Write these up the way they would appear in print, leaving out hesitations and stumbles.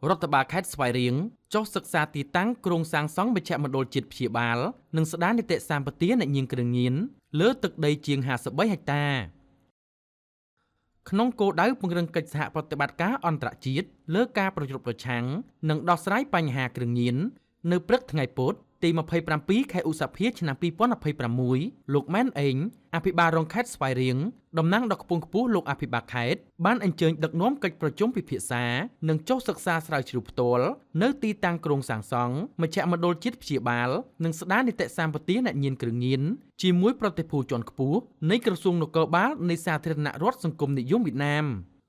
រដ្ឋបាលខេត្តស្វាយរៀងចុះសិក្សាទីតាំងគ្រោងសាងសង់មជ្ឈមណ្ឌលជាតិព្យាបាលនិងស្ដារនីតិសម្បទាអ្នកញៀនគ្រឿងញៀនលើទឹកដីជាង53ហិកតាក្នុងគោលដៅពង្រឹងកិច្ចសហប្រតិបត្តិការអន្តរជាតិលើការប្រយុទ្ធប្រឆាំងនិងដោះស្រាយបញ្ហាគ្រឿងញៀននៅព្រឹកថ្ងៃពុធទី27ខែឧសភាឆ្នាំ2026លោកម៉ែនអេងអភិបាលរងខេត្តស្វាយរៀងតំណាងដ៏ខ្ពង់ខ្ពស់លោកអភិបាលខេត្តបានអញ្ជើញដឹកនាំកិច្ចប្រជុំពិភាក្សានិងចុះសិក្សាស្រាវជ្រាវផ្ទាល់នៅទីតាំងគ្រោងសាងសង់មជ្ឈមណ្ឌលជាតិព្យាបាលនិងស្ដារនីតិសម្បទាអ្នកញៀនគ្រឿងញៀនជាមួយប្រតិភូជាន់ខ្ពស់នៃក្រសួងនគរបាលនៃសាធារណរដ្ឋសង្គមនិយមវៀតណាម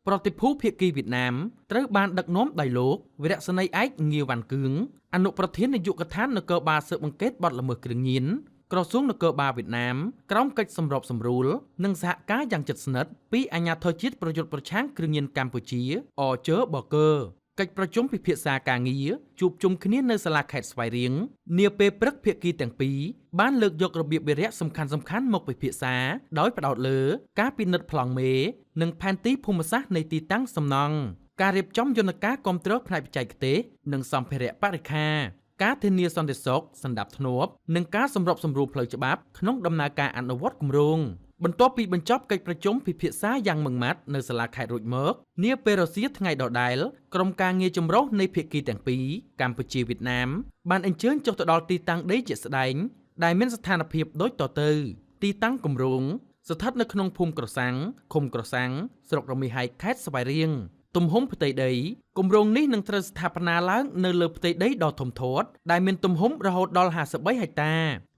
ប្រតិភូភាគីវៀតណាមត្រូវបានដឹកនាំដោយលោកវីរៈសេនីយ៍ឯកងាវ៉ាន់គឿងអនុប្រធាននាយកដ្ឋាននគរបាលស៊ើបអង្កេតបទល្មើសគ្រឿងញៀនក្រសួងនគរបាលវៀតណាមក្រោមកិច្ចសម្របសម្រួលនិងសហការយ៉ាងជិតស្និទ្ធពីអាជ្ញាធរជាតិប្រយុទ្ធប្រឆាំងគ្រឿងញៀនកម្ពុជាអជបកកិច្ចប្រជុំពិភាក្សាការងារជួបជុំគ្នានៅសាលាខេត្តស្វាយរៀងនាពេលព្រឹកភាគីទាំងពីរបានលើកយករបៀបវិរៈសំខាន់ៗមកពិភាក្សាដោយផ្ដោតលើការពិនិត្យប្លង់មេនិងផែនទីភូមិសាស្ត្រនៃទីតាំងសំណង់ការរៀបចំយន្តការគ្រប់គ្រងផ្នែកបច្ចេកទេសនិងសម្ភារៈបរិក្ខារការធានាសន្តិសុខសន្តិភាពនិងការសម្របសម្រួលផ្លូវច្បាប់ក្នុងដំណើរការអនុវត្តគម្រោងបន្ទាប់ពីបញ្ចប់កិច្ចប្រជុំពិភាក្សាយ៉ាងម៉ឺងម៉ាត់នៅសាលាខេត្តរួចមកនាពេលរសៀលថ្ងៃដដែលក្រុមការងារចម្រុះនៃភាគីទាំងពីរកម្ពុជាវៀតណាមបានអញ្ជើញចុះទៅដល់ទីតាំងដីជាក់ស្ដែងដែលមានស្ថានភាពដូចតទៅទីតាំងគម្រោងស្ថិតនៅក្នុងភូមិក្រសាំងឃុំក្រសាំងស្រុករមាសហែកខេត្តស្វាយរៀងទំហំផ្ទៃដីគម្រោងនេះនឹងត្រូវស្ថាបនាឡើងនៅលើផ្ទៃដីដ៏ធំធាត់ដែលមានទំហំរហូតដល់53ហិកតា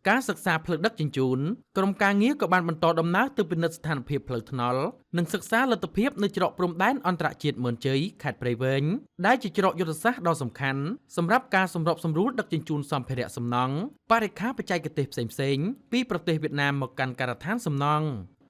ការសិក្សាផ្លូវដឹកជញ្ជូនក្រុមការងារក៏បានបន្តដំណើរទៅពិនិត្យស្ថានភាពផ្លូវថ្នល់និងសិក្សាលទ្ធភាពនៅច្រកព្រំដែនអន្តរជាតិមឿនជ័យខេត្តព្រៃវែងដែលជាច្រកយុទ្ធសាស្ត្រដ៏សំខាន់សម្រាប់ការសម្របសម្រួលដឹកជញ្ជូនសម្ភារៈសំណង់បរិក្ខារបច្ចេកទេសផ្សេងៗពីប្រទេសវៀតណាមមកកាន់ការដ្ឋានសំណង់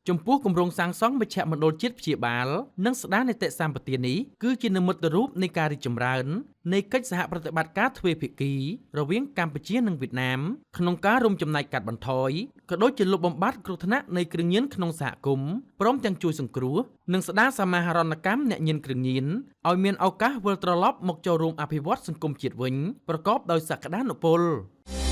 ចំពោះគម្រោងសាងសង់មជ្ឈមណ្ឌលជាតិព្យាបាលនិងស្ដារនីតិសម្បទានេះគឺជានិមិត្តរូបនៃការរីកចម្រើននៃកិច្ចសហប្រតិបត្តិការទ្វេភាគីរវាងកម្ពុជានិងវៀតណាមក្នុងការរួមចំណែកកាត់បន្ថយក៏ដូចជាលុបបំបាត់គ្រោះថ្នាក់នៃគ្រឿងញៀនក្នុងសហគមន៍ព្រមទាំងជួយសង្គ្រោះនិងស្ដារសមាហរណកម្មអ្នកញៀនគ្រឿងញៀនឲ្យមានឱកាសវិលត្រឡប់មកចូលរួមអភិវឌ្ឍសង្គមជាតិវិញប្រកបដោយសក្តានុពល។